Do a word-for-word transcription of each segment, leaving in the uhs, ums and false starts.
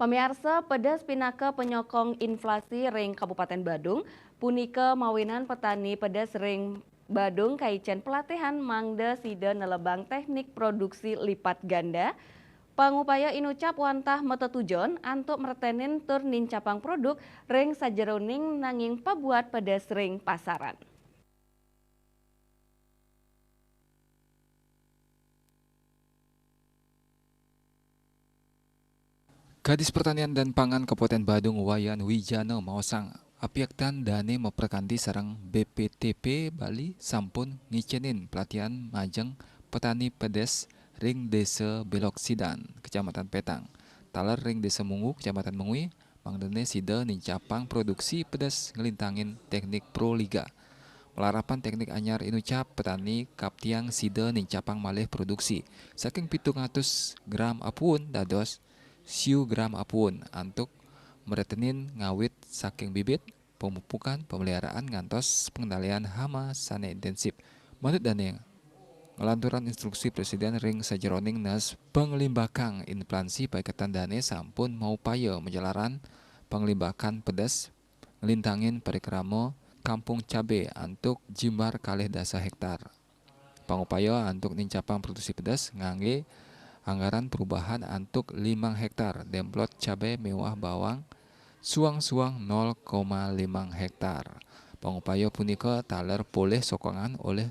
Pamiarsa, pedes pinaka penyokong inflasi ring Kabupaten Badung, punika mawinan petani pedes ring Badung kaicen pelatihan mangda sida nelebang teknik produksi lipat ganda. Pangupaya inucap wantah matetujon antuk mretenin tur nincapang produk ring sajeroning nanging pabuat pedes ring pasaran. Kadis Pertanian dan Pangan Kabupaten Badung Wayan Wijana maosang, apiaktan dane maprakanti sareng B P T P Bali sampun ngicenin pelatihan majeng petani pedes ring Desa Belok Sidan, Kecamatan Petang, taler ring Desa Munggu, Kecamatan Mengwi, mangdane sida nincapang produksi pedes nglintangin teknik Pro Liga. Malarapan teknik anyar inucap, petani kaptiang sida nincapang malih produksi saking pitung atus gram apuun dados siu gram apuun antuk mretenin ngawit saking bibit, pemupukan, pemeliharaan ngantos pengendalian hama sane intensif. Manut dane, nglanturang instruksi Presiden ring sajeroning nes panglimbakang inflasi, paiketan dane sampun maupaya majalaran panglimbakan pedes nglintangin parikrama Kampung Cabe antuk jimbar kalih dasa hektar. Pangupaya antuk nincapang produksi pedes ngangge anggaran perubahan antuk limang hektar demplot cabe miwah bawang suang-suang nol koma limang hektar. Pangupaya punika taler polih sokongan olih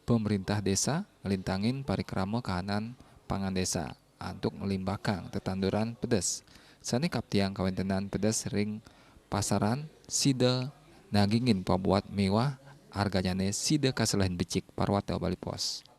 pemerintah desa nglintangin parikrama kahanan pangan desa antuk nglimbakang tetanduran pedes. Sane kaptiang kawentenan pedes ring pasaran, sida nagingin pabuat miwah arganyane sida kaselehin becik. Parwata Bali Post.